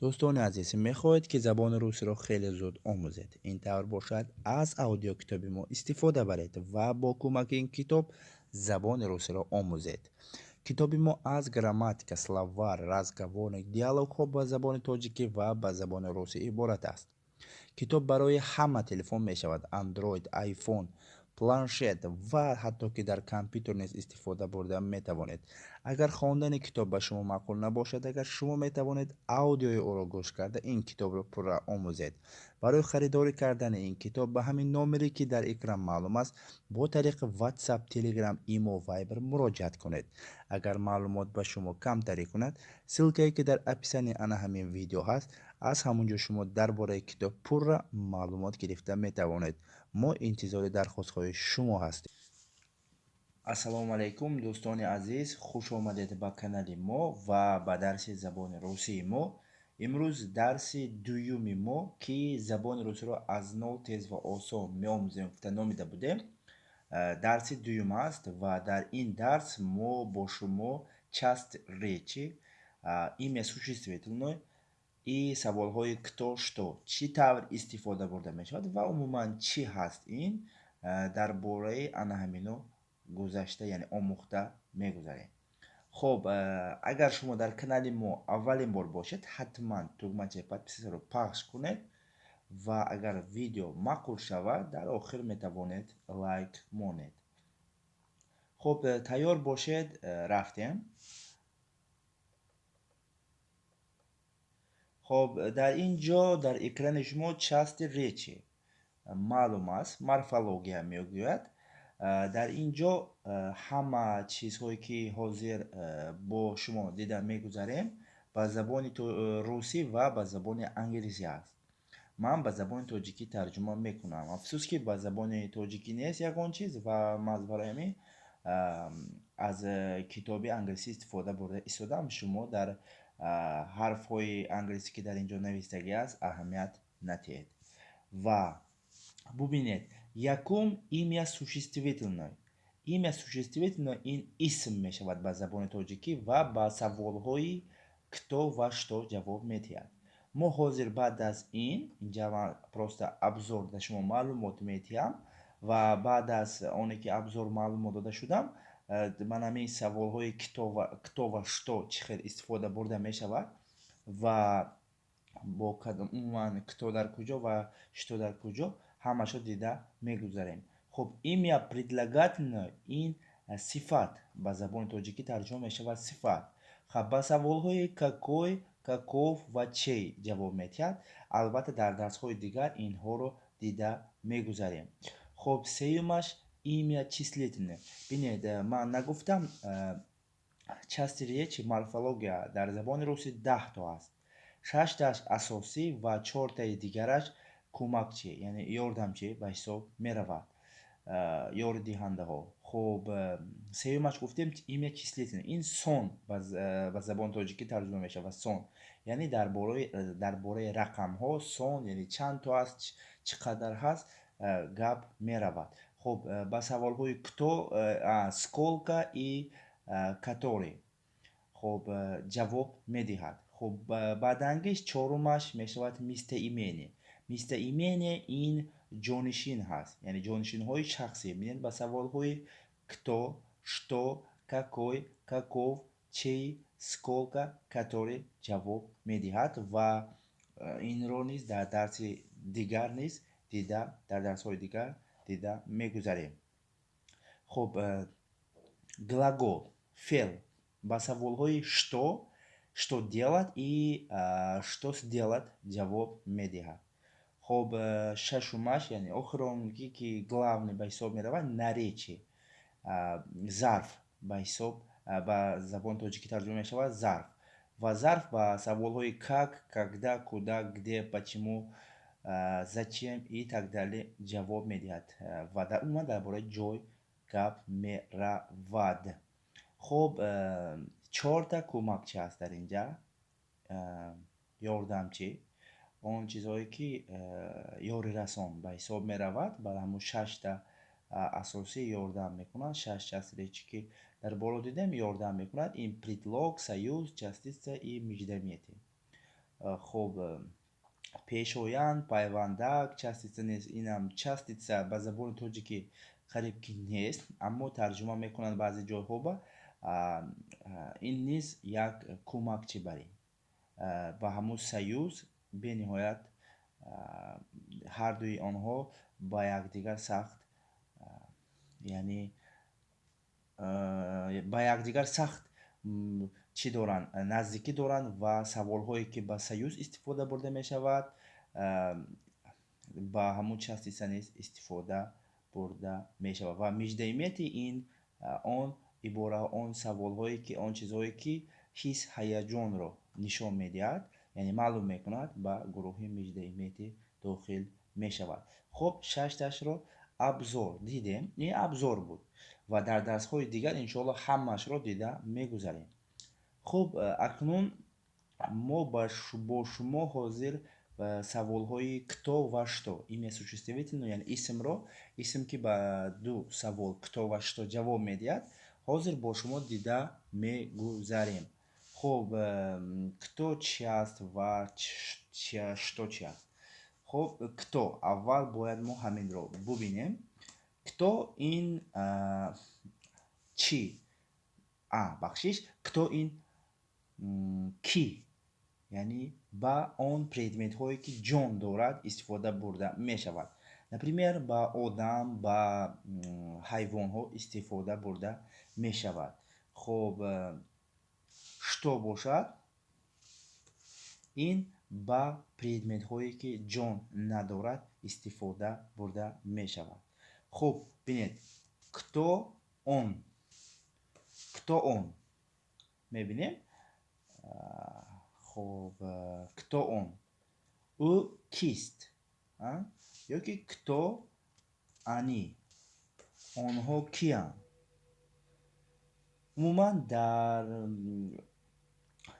Дӯстони азиз, мехоҳед, ки забони русиро хеле зуд омӯзед? Ин тавр бошад, аз аудиокитоби мо истифода баред ва бо кӯмаки ин китоб забони русиро омӯзед. Китоби мо аз грамматика, словарь, разговорник, диалогҳо ба забони тоҷикӣ ва ба забони русӣ иборат аст. Китоб барои ҳама телефон мешавад: Android, iPhone, планшет ва ҳатто ки дар компютер низ истифода бурда метавонед. Агар хондани китоб ба шумо маъқул набошад, агар шумо метавонед аудиои ӯро гӯш карда, ин китобро пурра омӯзед. Барои харидорӣ кардани ин китоб ба ҳамин номере, ки дар экран маълум аст, бо тариқи WhatsApp, Telegram, Imo, Viber муроҷиат кунед. Агар маълумот ба шумо камтарӣ кунад, ссылкае, ки дар описании ана ҳамин видео ҳаст, аз ҳамон ҷо шумо дар бораи китоб пурра маълумот гирифта метавонед. Мо интизори дархостҳои шумо ҳастем. Ассалому алайкум, дӯстони азиз, хуш омадед ба канали мо ва ба дарси забони русии мо. Имрӯз дарси дуюми мо, ки забони русиро аз нол тез ва осон меомӯзем гуфта номида будем, дарси дуюм аст ва дар ин дарс мо бо шумо часть речи, имя существительное и саволҳои кто, что чӣ тавр истифода бурда мешавад ва умуман чӣ ҳаст ин, дар бораи ана ҳамино гузашта, яъне омӯхта мегузарем. Хуб, агар шумо дар канали мо аввалин бор бошед, ҳатман тугмачаи подписатьро пахш кунед ва агар видео маъқул шавад, дар охир метавонед лайк монед. Хуб, тайёр бошед, рафтем. Хуб, дар ин ҷо дар экрани шумо части речи маълум аст, морфология мегӯяд. Дар ин ҷо ҳама чизҳое, ки ҳозир бо шумо дида мегузарем, ба забони русӣ ва ба забони англисӣ аст. Ман ба забони тоҷикӣ тарҷума мекунам. Афсӯс, ки ба забони тоҷикӣ нест ягон чиз ва ман барои ҳамин аз китоби англисӣ истифода бурда истодам. Шумо дар ҳарфҳои англисӣ, ки дар ин ҷо навистагӣ аст, аҳамият надиҳед. Ва бубинед, якум имя существительное. Имя существительное ин исм мешавад ба забони тоҷикӣ ва ба саволҳои кто ва что ҷавоб медиҳад. Мо ҳозир баъд аз ин, инҷа ман просто обзор да шумо маълумот медиҳам ва баъд аз оне ки обзор маълумот дода шудам, ман ҳамин саволҳои кто ва что чӣ хел истифода бурда мешавад ва бо кадом, умуман кто дар куҷо ва что дар куҷо, ҳамашо дида мегузарем. Хуб, имя прилагательное ин сифат, ба забони тоҷикӣ тарҷума мешавад сифат. Хаб, ба саволҳои какой, каков ва чей ҷавоб медиҳад. Албатта, дар дарсҳои дигар инҳоро дида мегузарем. Хуб, сеюмаш имя числительное. Бинед, ман нагуфтам, части речи, морфология дар забони русӣ 10 то аст, шаштааш асосӣ ва чортаи дигараш кӯмакчӣ, яъне ёрдамчӣ ба ҳисоб меравад, ёридиҳандаҳо. Хуб, сеюмаш гуфтем имя числительное ин сон, ба забони тоҷикӣ тарҷума мешавад сон, яъне дар бораи рақамҳо сон, яъне чанд то аст, чӣ қадар ҳаст, гап меравад. Хуб, ба саволҳои кто, сколько и который хуб ҷавоб медиҳад. Хуб, баъдангиш чорумаш мешавад местоимение. Местоимение ин ҷонишин ҳаст, яъне ҷонишинҳои шахсӣ. Бинед, ба саволҳои кто, что, какой, каков, чей, сколько, который ҷавоб медиҳад ва инро низ дар дарси дигар низ дида, дар дарсҳои дигар дида мегузарем. Хуб, глагол, феъл ба саволҳои что, что делать и что сделать ҷавоб медиҳад. Хуб, шашумаш, яъне охиронги, ки главный ба ҳисоб меравад, наречие, зарф ба ҳисоб, ба забони тоҷикӣ тарҷума мешавад зарф, ва зарф ба саволҳои как, когда, куда, где, почему, зачем и так далее ҷавоб медиҳад ва дар умуман дар бораи ҷой гап меравад. Хуб, чорта кӯмакчи ҳаст дар инҷа, ёрдамчӣ, он чизҳое ки ёрирасон ба ҳисоб меравад, ба ҳамун шашта асосӣ ёрдам мекунанд. Шаш часть речи, ки дар боло дидем, ёрдам мекунад. Ин предлог, союз, частица и междометие. Хуб, пешоянд, пайвандак, частица нест. Инам частица ба забони тоҷикӣ қариб ки нест, аммо тарҷума мекунанд баъзе ҷойҳо ба. Ин низ як кӯмакчи барин ба ҳамун союз. Бениҳоят ҳардуи онҳо ба якдигар сахт, яъне ба якдигар сахт чӣ доранд, наздикӣ доранд ва саволҳое, ки ба союз истифода бурда мешавад, ба ҳамун частица низ истифода бурда мешавад. Ва междометие ин он ибора, он саволҳое ки, он чизҳое ки ҳис, ҳаяҷонро нишон медиҳад, яъне маълум мекунад, ба гурӯҳи междометие дохил мешавад. Хуб, шашташро обзор дидем. Ин обзор буд ва дар дарсҳои дигар, иншоалло, ҳамаашро дида мегузарем. Хуб, акнун мо бо шумо ҳозир саволҳои кто ва что, имя существительное, яъне исмро, исм, ки ба ду савол кто ва что ҷавоб медиҳад, ҳозир бо шумо дида мегузарем. Хуб, кто чи аст ва что чи аст? Хуб, кто, аввал бояд мо ҳаминро бубинем. Кто ин чӣ? А, бахшиш, кто ин кӣ, яъне ба он предметҳое, ки ҷон дорад, истифода бурда мешавад. Например, ба одам, ба ҳайвонҳо истифода бурда мешавад. Хуб, что бошад, ин ба предметҳое, ки ҷон надорад, истифода бурда мешавад. Хуб, бинед, кто он, кто он мебинем. Хуб, кто он, ӯ кист, ёки кто они, онҳо киянд. Умуман, дар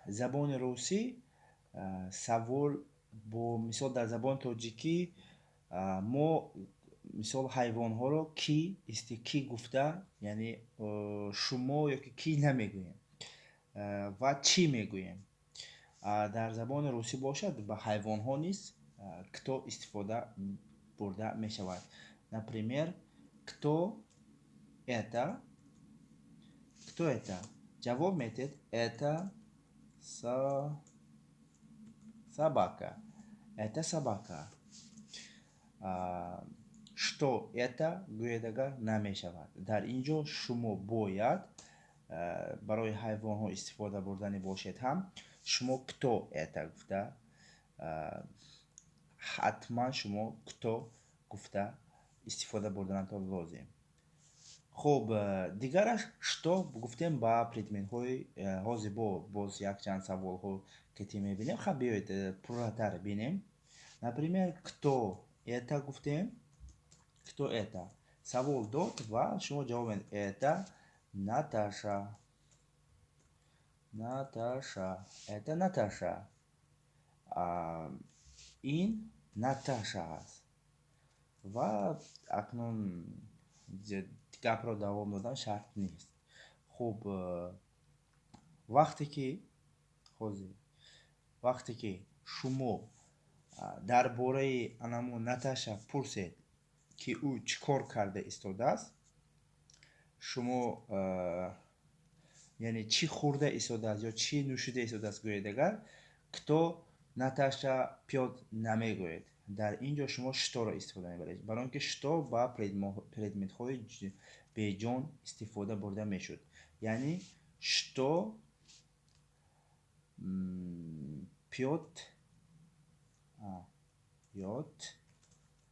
забони русӣ савол бо мисол, дар забони тоҷикӣ мо, мисол, ҳайвонҳоро кӣ, кӣ гуфта, яъне шумо ёки кӣ намегӯем ва чӣ мегӯем. Дар забони русӣ бошад, ба ҳайвонҳо низ кто истифода бурда мешавад. Например, кто это? Кто это? Ҷавоб медиҳед: это собака, это собака. Что это гӯед агар, намешавад. Дар ин ҷо шумо бояд, барои ҳайвонҳо истифода бурдани бошед ҳам, шумо кто это гуфта, ҳатман шумо кто гуфта истифода бурданатон лозим. Хуб, дигараш что гуфтем, ба предметҳои. Ҳозир бо боз якчанд саволҳо ки мебинем. Ха, биёед, пурратар бинем. Например, кто это гуфтем, кто это, савол дод ва шумо ҷавоб медиҳед: это Наташа, Наташа, это Наташа, ин Наташа аст. Ва акнун гапро давом додан шарт нест. Хуб, вақте ки ҳозир, вақте ки шумо дар бораи анамо Наташа пурсед, ки ӯ чӣ кор карда истодааст, шумо, яъне чӣ хӯрда истодааст ё чӣ нӯшида истодааст гӯед агар, кто Наташа пьёт намегӯед. Дар ин ҷо шумо что ро истифода мебаред, барои он ки что ба предметҳои беҷон истифода бурда мешуд. Яъне что пьёт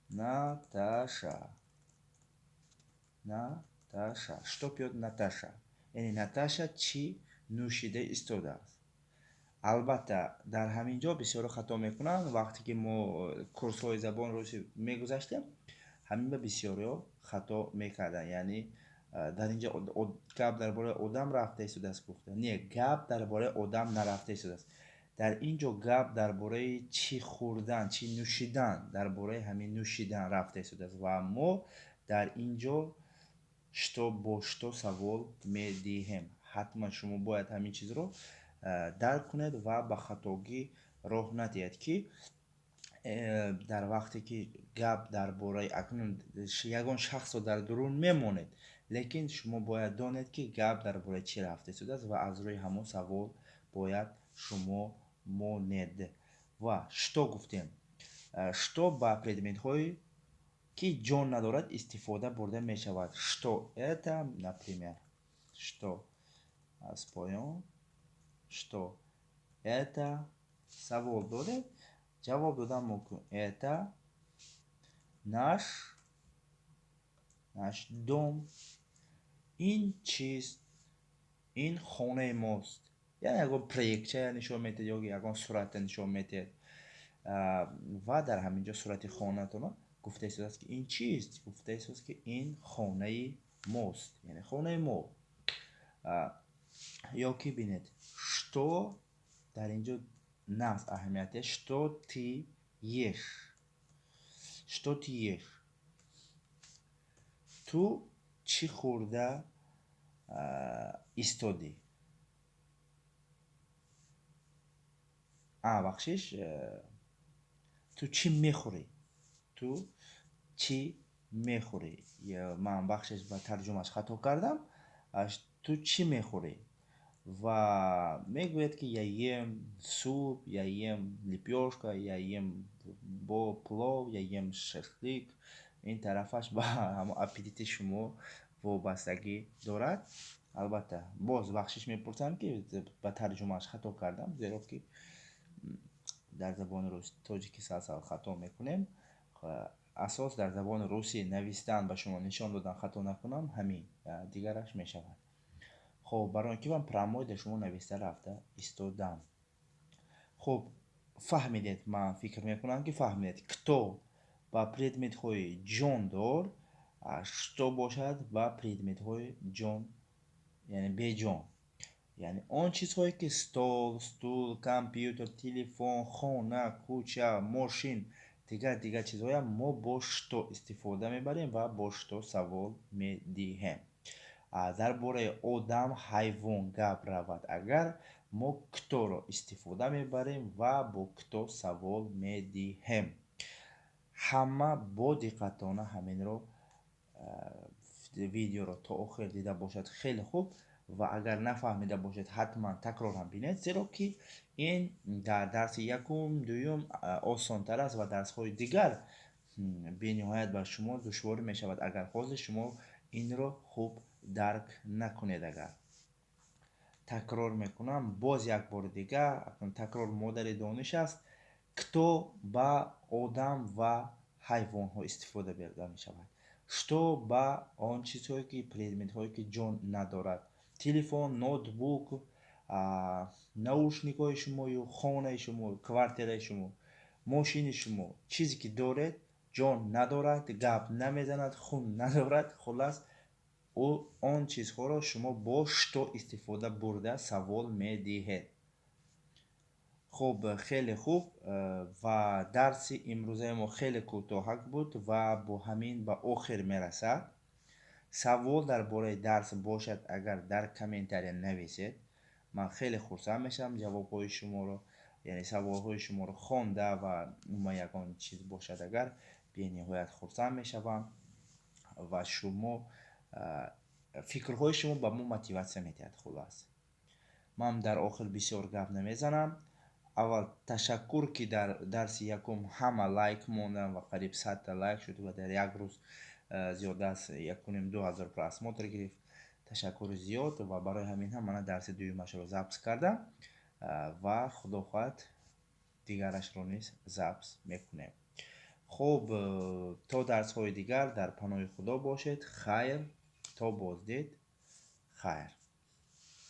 Наташа? Наташа, что пьёт Наташа? Яъне Наташа чӣ нӯшида истодааст? Албатта, дар ҳамин ҷо бисёро хато мекунанд. Вақте ки мо курсҳои забони русӣ мегузаштем, ҳамин ба бисёриҳо хато мекарданд. Яъне дар ин ҷо гап дар бораи одам рафта истодааст гуфта. Не, гап дар бораи одам нарафта истодааст. Дар ин ҷо гап дар бораи чӣ хӯрдан, чӣ нӯшидан, дар бораи ҳамин нӯшидан рафта истодааст ва мо дар ин ҷо что, бо что савол медиҳем. Ҳатман шумо бояд ҳамин чизро Дарк кунед ва ба хатогӣ роҳ надиҳед, ки дар вақте ки гап дар бораи акнун ягон шахсро дар дурун мемонед, лекин шумо бояд донед, ки гап дар бораи чӣ рафта истодааст ва аз рӯи ҳамон савол бояд шумо монед. Ва что гуфтем, что ба предметҳое, ки ҷон надорад, истифода бурда мешавад. Что это, например? Что аз поён, что это, савол додед, ҷавоб додан мумкин: это наш дом. Ин чиз, ин хонаи мост. Яъне ягон проектчая нишон медиҳед ё ягон сурата нишон медиҳед ва дар ҳамин ҷо сурати хонатонро гуфта истодааст, ки ин чист. Гуфта истодааст, ки ин хонаи мост, яъне хонаи мо. Ё ки бинед, что дар ин ҷо нағз аҳамияте: что ты ешь? Что ты ешь? Ту чӣ хӯрда истодӣ? Бахшиш, ту чӣ мехӯрӣ? Ту чӣ мехӯрӣ? Ман, бахшиш, ба тарҷумаш хато кардам. Ту чӣ мехӯрӣ? Ва мегӯяд, ки я ем суп, я ем лепёшка, я ем бо плов, я ем шашлик. Ин тарафаш ба ҳамон аппетити шумо вобастагӣ дорад. Албатта, боз бахшиш мепурсам, ки ба тарҷумааш хато кардам, зеро ки дар забони тоҷикӣ сал-сал хато мекунем. Асос дар забони русӣ навистан, ба шумо нишон додан, хато накунам, ҳамин, дигараш мешавад. Хуб, барои ки ман прямой дар шумо нависта рафта истодам. Хуб, фаҳмидед, ман фикр мекунам, ки фаҳмидед. Кто ба предметҳои ҷондор, что бошад ба предметҳои ҷон, яъне беҷон, яъне он чизҳое, ки стол, стул, компютер, телефон, хона, кӯча, мошин, дигар дигар чизҳоям мо бо что истифода мебарем ва бо что савол медиҳем. Дар бораи одам, ҳайвон гап равад агар, мо кто-ро истифода мебарем ва бо кто савол медиҳем. Ҳама бо диққатона ҳаминро, видеоро то охир дида бошад, хеле хуб. Ва агар нафаҳмида бошед, ҳатман такрор ҳам бинед, зеро ки ин дар дарси якум, дуюм осонтар аст ва дарсҳои дигар бениҳоят ба шумо душворӣ мешавад, агар ҳозир шумо инро хуб дарк накунед. Агар такрор мекунам боз як бори дигар, такрор модари дониш аст. Кто ба одам ва ҳайвонҳо истифода бурда мешавад, что ба он чизҳое, ки предметҳое, ки ҷон надорад: телефон, ноутбук, наушникҳои шумою хонаи шумо, квартираи шумо, мошини шумо. Чизе ки доред, ҷон надорад, гап намезанад, хун надорад, хуллас, он чизҳоро шумо бо что истифода бурда савол медиҳед. Хуб, хеле хуб. Ва дарси имрӯзаи мо хеле кӯтоҳак буд ва бо ҳамин ба охир мерасад. Савол дар бораи дарс бошад агар, дар комментария нависед, ман хеле хурсанд мешавам ҷавобҳои шуморо, яъне саволҳои шуморо хонда ва умуман ягон чиз бошад агар, бениҳоят хурсанд мешавам. Ва шумо, фикрҳои шумо ба мо мотиватсия медиҳад. Хуллас, ман дар охир бисёр гап намезанам. Аввал ташаккур, ки дар дарси якум ҳама лайк мондам ва қариб 100-та лайк шуд ва дар як рӯз зиёда аз 1,5-2 ҳазор просмотр гирифт. Ташаккури зиёд. Ва барои ҳамин ҳам мана дарси дуюмашро запись кардам ва худо хоҳад, дигарашро низ запись мекунем. Хуб, то дарсҳои дигар дар паноҳи Худо бошед. Хайр, то боздид, хайр.